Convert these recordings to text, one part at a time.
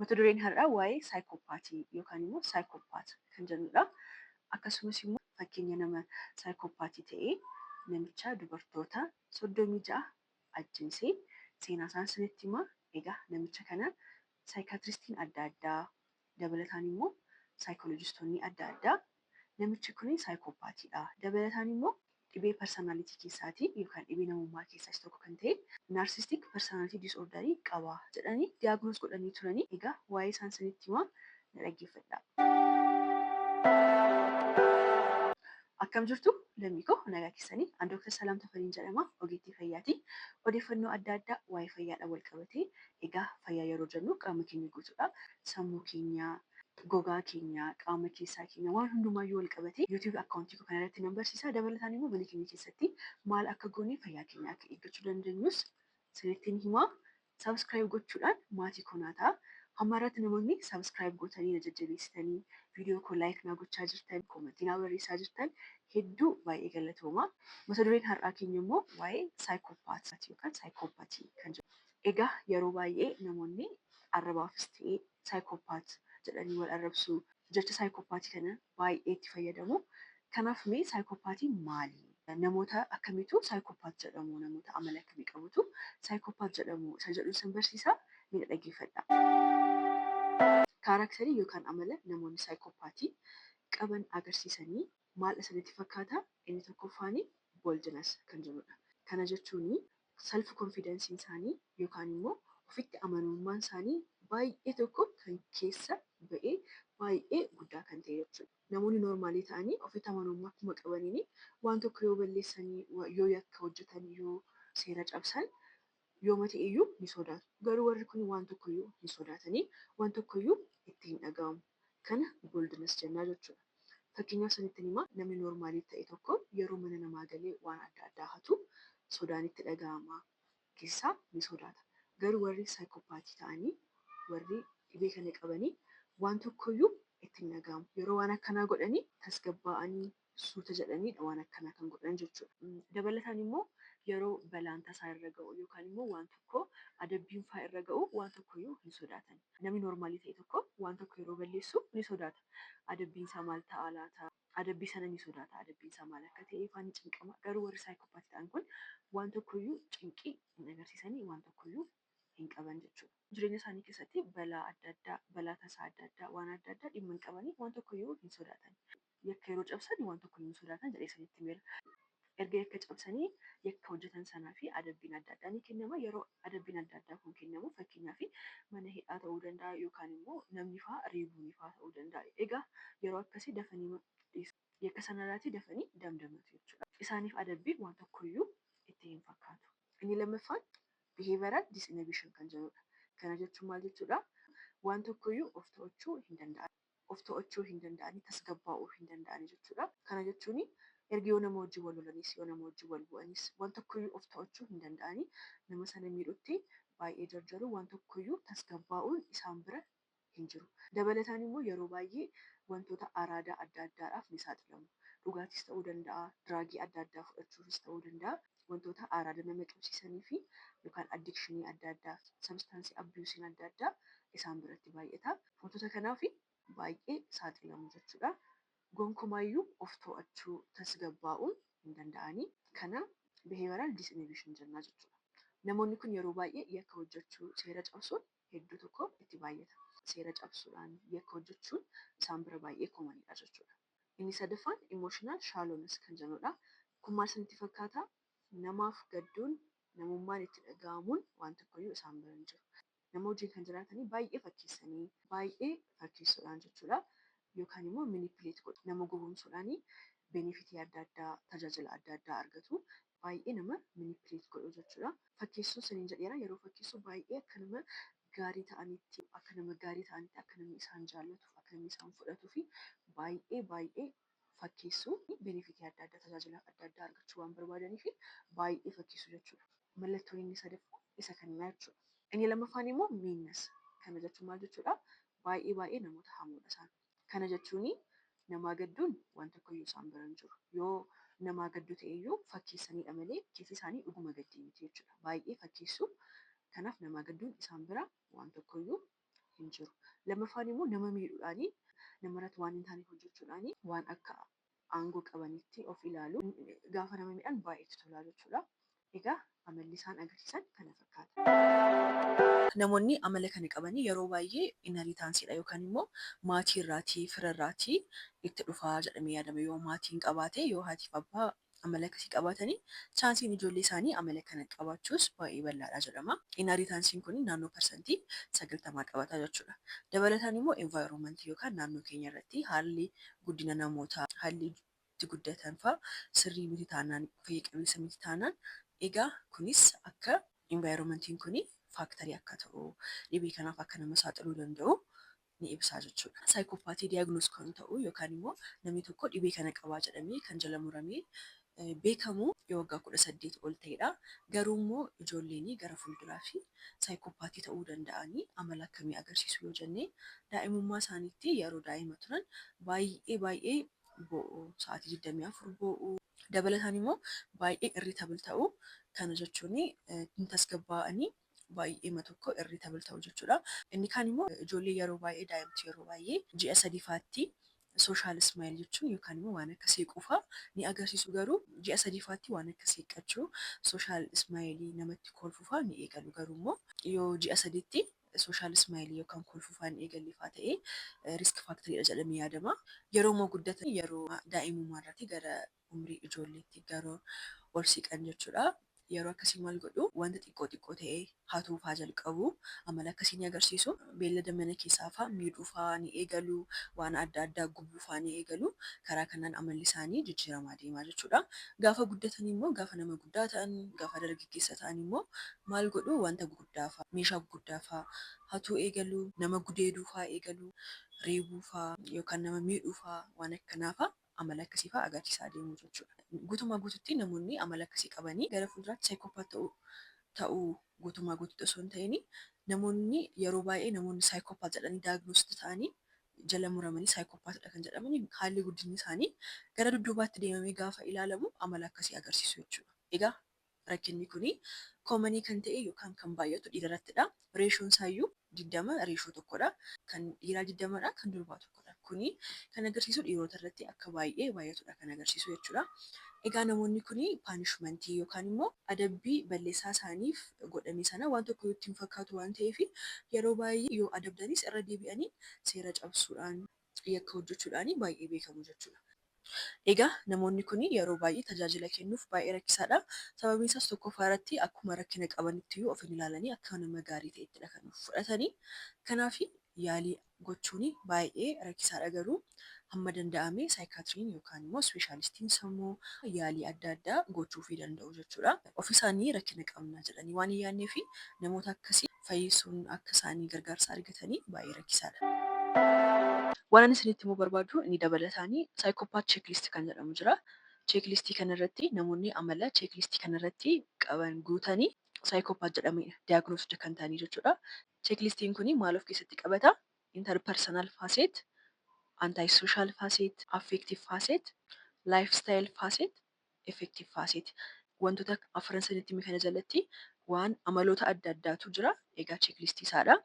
Mata dureen har'aa waa'ee saayikooppaatii yookaan immoo psychopath kan jennudha. Akkasumas immoo fakkeenya nama saayikooppaatii ta'ee namicha dubartoota 36 ajjeesee seenaa isaan isinitti hima. Egaa namicha kana saayikaatiristiin adda addaa dabalataan immoo saayikolojistoonni adda addaa namichi kun saayikooppaatiidha. Dabalataan immoo dhibee personality keessaatii yookaan dhibee namummaa keessaa isa tokko kan ta'e narcissistic personality disorderii qaba jedhanii diagnose godhanii turanii. Egaa waa'ee isaan isinitti himaa, na dhaggeeffadhaa. Akkam jirtu lammii koo, nagaa keessanii? An Dooktar Salaam Tafariin jedhama, ogeettii fayyaati. Odeeffannoo adda addaa waa'ee fayyaadhaan wal qabatee, egaa fayyaa yeroo jennu qaama keenya guutuudha. Sammuu keenya, gogaa keenya, qaama keessaa keenya, waan hundumaayyuu wal qabatee YouTube akkaawuntii koo kanarratti nan barsiisa. Dabalataan immoo mana keenya keessatti maal akka goone fayyaa keenya akka eeggachuu dandeenyus isinittiin himaa. Subscribe gochuudhaan maatii koo naa ta'a. Hamma irratti namoonni subscribe gootanii na jajjabeessitanii, viidiyoo koo like naa gochaa jirtan, koomentii naa barreessaa jirtan hedduu baay'ee galatooma. Mata dureen har'aa keenya immoo waa'ee saayikoopaat yookaan saayikoopatii kan jedhu. Egaa yeroo baay'ee namoonni arrabaafis ta'ee saayikoopaat jedhanii wal arrabsu. Jecha saayikooppaatii kana baay'ee itti fayyadamu. Kanaaf mee saayikooppaatiin maali? Namoota akkamiitu saayikoopaat jedhamu? Namoota amala akkamii qabutu saayikoopaat jedhamu? Isa jedhu isin barsiisa. Mee na dhaggeeffadhaa. Kaaraakterii yookaan amala namoonni saayikooppaatii qaban agarsiisanii maal isinitti fakkaata? Inni tokkoffaan boldness kan jennudha. Kana jechuun self confidence isaanii yookaan immoo ofitti amanamummaan isaanii baay'ee tokko kan keessa ba'ee baay'ee guddaa kan ta'e jechuudha. Namoonni noormaalii ta'anii ofitti amanamummaa akkuma qabaniin waan tokko yoo balleessanii, yoo yakka hojjetan, yoo seera cabsan, yooma ta'e iyyuu ni sodaatu. Garuu warri kun waan tokko iyyuu hin sodaatanii, waan tokko iyyuu itti hin dhaga'amu. Kana boldness jennaa jechuudha. Fakkeenyaaf isinittin hima, namni noormaalii ta'e tokko yeroo mana namaa galee waan adda addaa hatu sodaan itti dhaga'ama, keessaa ni sodaata. Garuu warri saayikooppaatii ta'anii, warri dhibee kana qabanii, waan tokkoyyuu itti hin dhaga'amu. Yeroo waan akkanaa godhanii tasgabbaa'anii suuta jedhaniidha waan akkanaa kan godhan jechuudha. Dabalataan immoo yeroo balaan tasaa irra ga'u yookaan immoo waan tokko adabbiin faa irra ga'u waan tokkoyyuu hin sodaatan. Namni noormaalii ta'e tokko waan tokko yeroo balleessu ni sodaata. Adabbiin isaa maal ta'a laata? Adabbii sana ni sodaata. Adabbiin isaa maal akka ta'e faa ni cinqama. Garuu warri saayikooppaatii ta'an kun waan tokkoyyuu cinqii hin agarsiisanii, waan tokkoyyuu hin qaban jechuudha. Jireenya isaanii keessatti balaa adda addaa, balaa tasaa adda addaa, waan adda addaa dhimma hin qabanii, waan tokkoyyuu hin sodaatan. Yakka yeroo cabsan waan tokkoyyuu hin sodaatan jedhee isinitti himeera. Erga yakka cabsanii yakka hojjetan sanaa fi adabbiin adda addaa ni kennama. Yeroo adabbiin adda addaa kun kennamu, fakkeenyaaf mana hidhaa ta'uu danda'a yookaan immoo namni faa reebuun faa ta'uu danda'a. Egaa yeroo akkasii dafanii dhiisu. Yakka sanarraatii dafanii damdamatu jechuudha. Isaaniif adabbiin waan tokkoyyuu itti hin fakkaatu. Inni lammaffaan behavioral disinhibition kan jedhudha. Kana jechuun maal jechuudha? Waan tokkoyyuu of to'achuu hin danda'an. Of to'achuu hin danda'anii, tasgabbaa'uu hin danda'anii jechuudha. Kana jechuun erga yoo nama wajjin wal lolanis, yoo nama wajjin wal bu'anis, waan tokkoyyuu of to'achuu hin danda'anii, nama sana miidhutti baay'ee jarjaru, waan tokkoyyuu tasgabbaa'uun isaan bira hin jiru. Dabalataan immoo yeroo baay'ee wantoota araadaa adda addaadhaaf ni saaxilamu. Dhugaatis ta'uu danda'a, diraagii adda addaa fudhachuufis ta'uu danda'a. Wantoota araada nama qabsiisanii fi yookaan addictionii adda addaa, substance abusing adda addaa isaan biratti baay'ata. Wantoota kanaaf baay'ee saaxilamu jechuudha. Gonkumaayyuu of to'achuu, tasgabbaa'uun hin danda'anii. Kana behavioral disinhibition jennaa jechuudha. Namoonni kun yeroo baay'ee yakka hojjechuu, seera cabsuun hedduu tokko itti baay'ata. Seera cabsuudhaan yakka hojjechuun isaan bira baay'ee commonidha jechuudha. Inni sadaffaan emotional shallowness kan jennudha. Kun maal isinitti fakkaata? Namaaf gadduun, namummaan itti dhaga'amuun waan tokkoyyuu isaan bira hin jiru. Nama wajjin kan jiraatanii baay'ee fakkeessanii, baay'ee fakkeessuudhaan jechuudha. Yookaan immoo manipulate godhu. Nama gowwoomsuudhaan benefitii adda addaa, tajaajila adda addaa argatu. Baay'ee nama manipulate godhu jechuudha. Fakkeessuu isiniin jedheera, yeroo fakkeessu baay'ee akka nama gaarii ta'anitti, akka nama gaarii ta'anitti, akka namni isaan jaallatuuf, akka namni isaan fudhatuu fi baay'ee baay'ee fakkeessuu, benefitii adda addaa, tajaajila adda addaa argachuu waan barbaadanii fi baay'ee fakkeessu jechuudha. Mallattoon inni sadaffaa isa kanaa jechuudha. Inni lammaffaan immoo meanness. Kana jechuun maal jechuudha? Baay'ee baay'ee namoota hamoodha isaan. Kana jechuun namaa gadduun waan tokkoyyuu isaan bira hin jiru. Yoo namaa gaddu ta'e iyyuu fakkeessanidha malee keessi isaanii dhuguma gaddii miti jechuudha. Baay'ee fakkeessu. Kanaaf namaa gadduun isaan bira waan tokkoyyuu hin jiru. Lammaffaan immoo nama miidhuudhaanii, namarratti waan hin taane hojjechuudhaanii waan akka aangoo qabanitti of ilaalu. Gaafa nama miidhan baay'ee itti tolaa jechuudha. Egaa amalli isaan agarsiisan kana fakkaata. Namoonni amala kana qabanii yeroo baay'ee inheritanceiidha yookaan immoo maatii irraatii, fira irraatii itti dhufaa jedhamee yaadama. Yoo maatiin qabaate, yoo haatiif abbaa amala akkasii qabaatanii, chanceiin ijoollee isaanii amala kana qabaachuus baay'ee bal'aadha jedhama. Inheritanceiin kun naannoo 90% qabata jechuudha. Dabalataan immoo environmentii yookaan naannoo keenya irratti haalli guddina namootaa, haalli itti guddatan fa'a sirrii miti taanaan, fayya qabeessa miti taanaan, egaa kunis akka environmentiin kun factorii akka ta'u, dhibee kanaaf akka nama saaxiluu danda'u ni ibsaa jechuudha. Psychopathy diagnose kan ta'u yookaan immoo namni tokko dhibee kana qabaa jedhamee kan jala muramee beekamu yoo waggaa 18 ol ta'edha. Garuu immoo ijoolleen gara fuulduraa fi psychopathy ta'uu danda'anii amala akkamii agarsiisu yoo jenne, daa'imummaa isaaniitti yeroo daa'ima turan baay'ee baay'ee boo'u. Sa'aatii 24 boo'u. Dabalataan immoo baay'ee irritable ta'u. Kana jechuun hin tasgabbaa'anii, baay'eema tokko irritable ta'u jechuudha. Inni kaan immoo ijoollee yeroo baay'ee, daa'imti yeroo baay'ee ji'a sadiifaatti social smile jechuun yookaan immoo waan akka seequu fa'aa ni agarsiisu, garuu ji'a sadiifaatti waan akka seeqqachuu, social smile, namatti kolfuu fa'aa ni eegalu. Garuu immoo yoo ji'a 3tti social smile yookaan kolfuu fa'aa hin eegalle fa'aa ta'e, risk factoriidha jedhamee yaadama. Yeroo immoo guddatan, yeroo daa'imummaa irratti gara umrii ijoolleetti gara ol siqan jechuudha. Yeroo akkasii maal godhu? Wanta xiqqoo xiqqoo ta'e hatuu fa'aa jalqabu. Amala akkasii ni agarsiisu. Beellada mana keessaa fa'aa miidhuu fa'aa ni eegalu. Waan adda addaa gubuu fa'aa ni eegalu. Karaa kanaan amalli isaanii jijjiiramaa deemaa jechuudha. Gaafa guddatan immoo, gaafa nama guddaa ta'an, gaafa dargaggeessa ta'an immoo maal godhu? Wanta gurguddaa fa'aa, meeshaa gurguddaa fa'aa hatuu eegalu. Nama gudeeduu fa'aa eegalu. Reebuu fa'aa yookaan nama miidhuu fa'aa, waan akkanaa fa'aa, amala akkasii fa'aa agarsiisaa deemu jechuudha. Guutumaa guututti namoonni amala akkasii qabanii gara fuulduraatti psychopath ta'uu guutumaa guututti osoo hin ta'in, namoonni yeroo baay'ee, namoonni psychopath jedhanii diagnose ta'anii jala muramanii psychopathdha kan jedhamanii, haalli guddinni isaanii gara dudduubaatti deemamee gaafa ilaalamu amala akkasii agarsiisu jechuudha. Egaa rakkinni kuni commonii kan ta'e yookaan kan baay'atu dhiira irrattidha. Ratioon isaayyuu 20 ratio 1dha. Kan dhiiraa 20dha, kan durbaa 1dha. Kuni kan agarsiisu dhiirota irratti akka baay'ee baay'atudha kan agarsiisu jechuudha. Egaa namoonni kuni punishmentii yookaan immoo adabbii balleessaa isaaniif godhame sana waan tokko itti hin fakkaatu waan ta'eef, yeroo baay'ee yoo adabdanis irra deebi'anii seera cabsuudhaan, yakka hojjechuudhaan baay'ee beekamu jechuudha. Egaa namoonni kun yeroo baay'ee tajaajila kennuuf baay'ee rakkisaadha. Sababiin isaas tokkoffaa irratti akkuma rakkina qabanitti of hin ilaalanii, akka nama gaarii ta'ettidha kan of fudhatanii. Kanaaf yaalii gochuun baay'ee rakkisaadha, garuu hamma danda'ame psychiatryin yookaan immoo specialistiin sammuu yaalii adda addaa gochuufii danda'u jechuudha. Ofi isaanii rakkina qabna jedhanii waan hin yaadnee fi namoota akkasii fayyisuun, akka isaanii gargaarsa argatanii baay'ee rakkisaadha. Waan ani isinitti himuu barbaadu inni dabalataanii psychopath checklist kan jedhamu jira. Checklistii kanarratti namoonni amala checklistii kanarratti qaban guutanii psychopath jedhamanii diagnosed kan ta'anii jechuudha. Checklistiin kun maal of keessatti qabata? Interpersonal facet, antisocial facet, affective facet, lifestyle facet, affective facet. Wantoota afran sanitti hime kana jalatti waan amaloota adda addaatu jira. Egaa checklistii isaadha.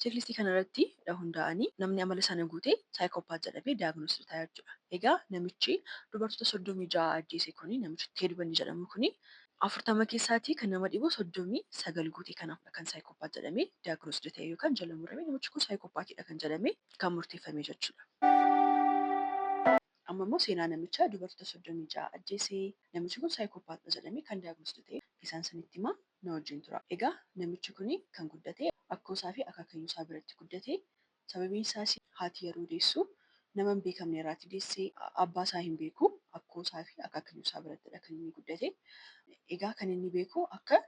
Checklistii kanarratti hundaa'anii namni amala sana guute psychopath jedhamee diagnose ta'a jechuudha. Egaa namichi dubartoota 36 ajjeese kuni, namichi Ted Bundy jedhamu kuni, 40 keessaatii kan nama dhibu 39 guute. Kanaafidha kan psychopath jedhamee diagnose ta'e yookaan jala muramee namichi kun psychopathiidha kan jedhamee kan murteeffame jechuudha. Amma immoo seenaa namicha dubartoota 36 ajjeesee, namichi kun psychopathdha jedhamee kan diagnose ta'e isaan sanitti himaa, na wajjin tura. Egaa namichi kun kan guddate akkoo isaa fi akaakayyuu isaa biratti guddate. Sababiin isaas haati yeroo deessu nama hin beekamne irraati deessee, abbaa isaa hin beeku, akkoo isaa fi akaakayyuu isaa birattidha kan inni guddate. Egaa kan inni beeku akka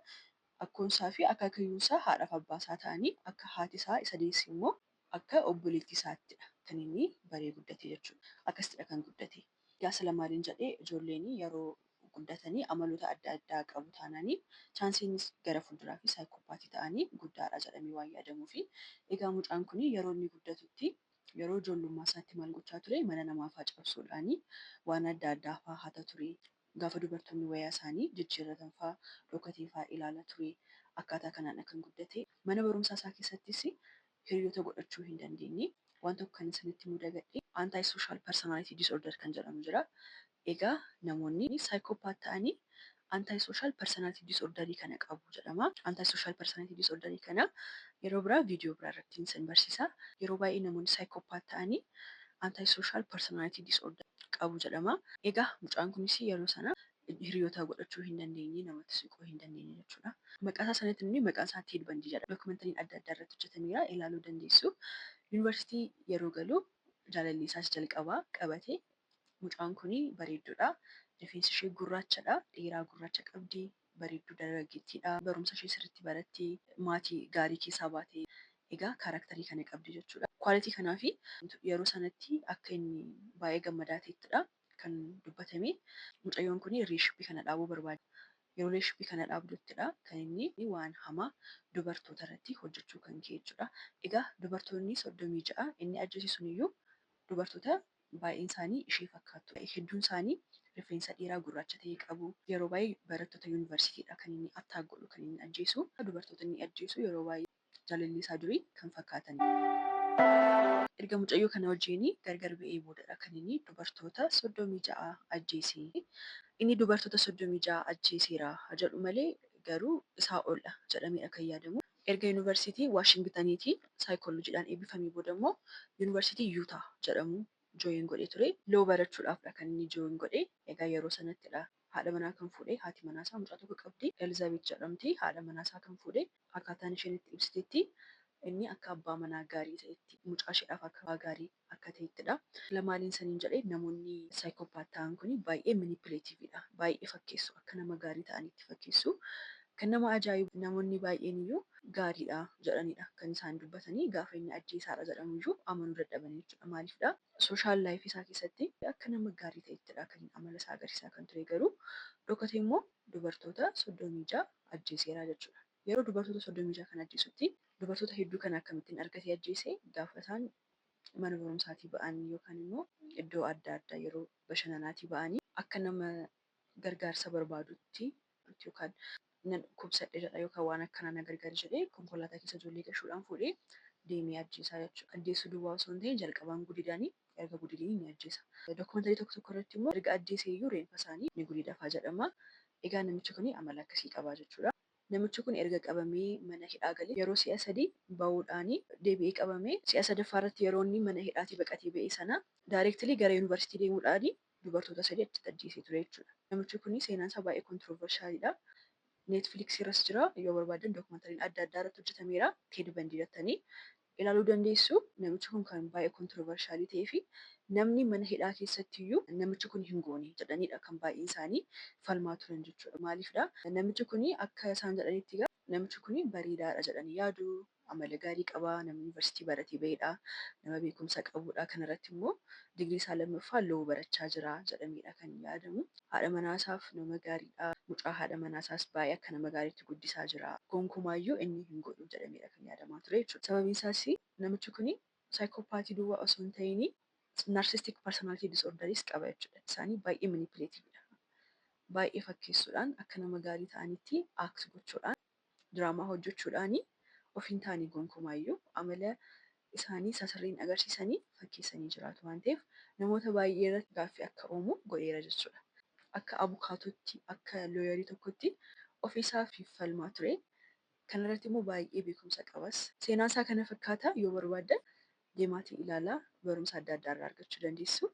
akkoon isaa fi akaakayyuun isaa haadhaaf abbaa isaa ta'anii, akka haati isaa isa deesse immoo akka obboleettii isaattidha kan inni baree guddate jechuudha. Akkasittidha kan guddate. Egaa sila maaliin jedhee? Ijoolleen yeroo guddatanii amaloota adda addaa qabu taananii chanceiinis gara fuulduraa fi psychopathii ta'anii guddaadha jedhamee waan yaadamuufi. Egaa mucaan kun yeroo inni guddatutti, yeroo ijoollummaa isaatti maal gochaa ture? Mana namaa fa'aa cabsuudhaanii waan adda addaa fa'aa hata ture. Gaafa dubartoonni wayaa isaanii jijjiirratan fa'aa dhokatee fa'aa ilaala ture. Akkaataa kanaan kan guddate. Mana barumsaa isaa keessattis Hiriyoota godhachuu hin dandeenye. Waan tokko kan isinitti himuu dagadhe, anti social personality disorder kan jedhamu jira. Egaa namoonni psychopath ta'anii anti social personality disorderii kana qabu jedhama. Anti social personality disorderii kana yeroo biraa viidiyoo biraa irratti isin barsiisa. Yeroo baay'ee namoonni psychopath ta'anii anti social personality disorder qabu jedhama. Egaa mucaan kunis yeroo sana hiriyoota godhachuu hin dandeenye, namatti siquu hin dandeenye jechuudha. Maqaa isaa sanatti inni maqaan isaa Ted Bundy jedhama. Dookumentariin adda addaa irratti hojjetameera, ilaaluu dandeessu. Yuunivarsiitii yeroo galu jaalalli isaas jalqabaa qabate. Mucaan kun bareedduudha. Rifeensi ishee gurraachadha. Dheeraa gurraacha qabdi. Bareedduu dargaggeettiidha. Barumsa ishee sirriitti baratti. Maatii gaarii keessaa baate. Egaa characterii kana qabdi jechuudha. Quality kanaafi yeroo sanatti akka inni baay'ee gammadaa ta'ettidha kan dubbatame. Mucayyoon kun relationshipii kana dhaabuu barbaade. Yeroo relationshipii kana dhaabduttidha kan inni waan hamaa dubartoota irratti hojjechuu kan ka'e jechuudha. Egaa dubartoonni 36 inni ajjeese suniyyuu dubartoota baay'een isaanii ishee fakkaatu. Hedduun isaanii rifeensa dheeraa gurraacha ta'e qabu. Yeroo baay'ee barattoota yuunivarsiitiidha kan inni attack godhu, kan inni ajjeesu. Dubartoota inni ajjeesu yeroo baay'ee jaalalli isaa durii kan fakkaatanidha. Erga mucayyoo kana wajjin gargar ba'ee boodadha kan inni dubartoota 36 ajjeese. Inni dubartoota 36 ajjeeseera jedhu malee garuu isaa oldha jedhameedha kan yaadamu. Erga yuunivarsiitii Waashingtaniitii saayikooloojiidhaan eebbifamee booda immoo yuunivarsiitii Yuutaa jedhamu join godhee ture. Law barachuudhaafidha kan inni join godhe. Egaa yeroo sanattidha haadha manaa kan fuudhe. Haati manaa isaa mucaa tokko qabdi. Elizaabeet jedhamti. Haadha manaa isaa kan fuudhe. Akkaataan isheen itti ibsitetti inni akka abbaa manaa gaarii ta'etti, mucaa isheedhaaf akka abbaa gaarii akka ta'ettidha. Lamaaliin saniin jedhee, namoonni psychopath ta'an kun baay'ee manipulativeidha. Baay'ee fakkeessu, akka nama gaarii ta'anitti fakkeessu. Kan nama ajaa'ibu namoonni baay'een iyyuu gaariidha jedhanidha kan isaan dubbatanii, gaafa inni ajjeesaadha jedhamu iyyuu amanuu dadhabanii jechuudha. Maaliifidha? Social lifeii isaa keessatti akka nama gaarii ta'ettidha kan amala isaa agarsiisaa kan ture, garuu dhokatee immoo dubartoota 36 ajjeeseera jechuudha. Yeroo dubartoota 36 kan ajjeesutti dubartoota hedduu kana akkamittiin argatee ajjeese? Gaafa isaan mana barumsaatii ba'anii yookaan immoo iddoo adda addaa yeroo bashannanaatii ba'anii akka nama gargaarsa barbaadutti yookaan nan dhukkubsadhe jedha yookaan waan akkanaa na gargaari jedhee konkolaataa keessa ijoollee gashuudhaan fuudhee deemee ajjeesaa jechuudha. Ajjeesuu duwwaa osoo hin ta'in jalqabaan gudeedanii, erga gudeedanii ni ajjeesa. Dookumantarii tokko tokko irratti immoo erga ajjeesee iyyuu reenfa isaanii ni gudeedafaa jedhama. Egaa namichi kun amala akkasii qaba jechuudha. Namichi kun erga qabamee mana hidhaa galee yeroo si'a sadii bahuudhaan deebi'ee qabamee, si'a sadaffaa irratti yeroo inni mana hidhaatii baqatee ba'e sana directly gara yuunivarsiitii deemuudhaan dubartoota sadii achitti ajjeesee ture jechuudha. Namichi kun seenaan isaa baay'ee controversialidha. Netflixii irras jira, yoo barbaadan dookumantariin adda addaa irratti hojjetameera. Ted Bundy jettanii ilaaluu dandeessu. Namichi kun kan baay'ee controversialii ta'ee fi namni mana hidhaa keessatti iyyuu namichi kun hin goone jedhanidha kan baay'een isaanii falmaa turan jechuudha. Maaliifidha? Namichi kun akka isaan jedhanitti egaa namichi kun bareedaadha jedhanii yaadu. Amala gaarii qaba. Nama yuunivarsiitii baratee bahedha. Nama beekumsa qabudha. Kanarratti immoo digirii isaa lammaffaa law barachaa jira jedhameedha kan yaadamu. Haadha manaasaaf nama gaariidha. Mucaa haadha manaasaas baay'ee akka nama gaariitti guddisaa jira. Gonkumaayyuu inni hin godhu jedhameedha kan yaadamaa ture jechuudha. Sababiin isaas namichi kun psychopathii duwwaa osoo hin ta'in narcissistic personality disorderis qaba jechuudha. Isaanii baay'ee manipulativeidha. Baay'ee fakkeessuudhaan, akka nama gaarii ta'anitti act gochuudhaan, diraamaa hojjechuudhaan of hin taane gonkumaayyuu amala isaanii isa sirriin agarsiisanii fakkeessanii jiraatu waan ta'eef namoota baay'ee irratti gaaffii akka uumu godheera jechuudha. Akka abukaatootti, akka lawyerii tokkotti ofiisaaf falmaa ture. Kanarratti immoo baay'ee beekumsa qabas. Seenaan isaa kana fakkaata. Yoo barbaaddan deemaatii ilaalaa, barumsa adda addaa irraa argachuu dandeessu.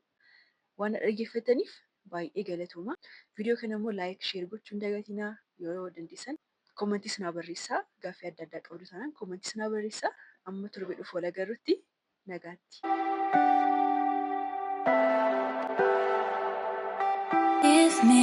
Waan na dhaggeeffattaniif baay'ee galatooma. Viidiyoo kana immoo like, share gochuu hin dagatinaa. Yoo dandeessan commentii sinaa barreessaa. Gaaffii adda addaa qabdu taanaan commentii sinaa barreessaa. Amma torbee dhufu wal agarrutti nagaatti. Give me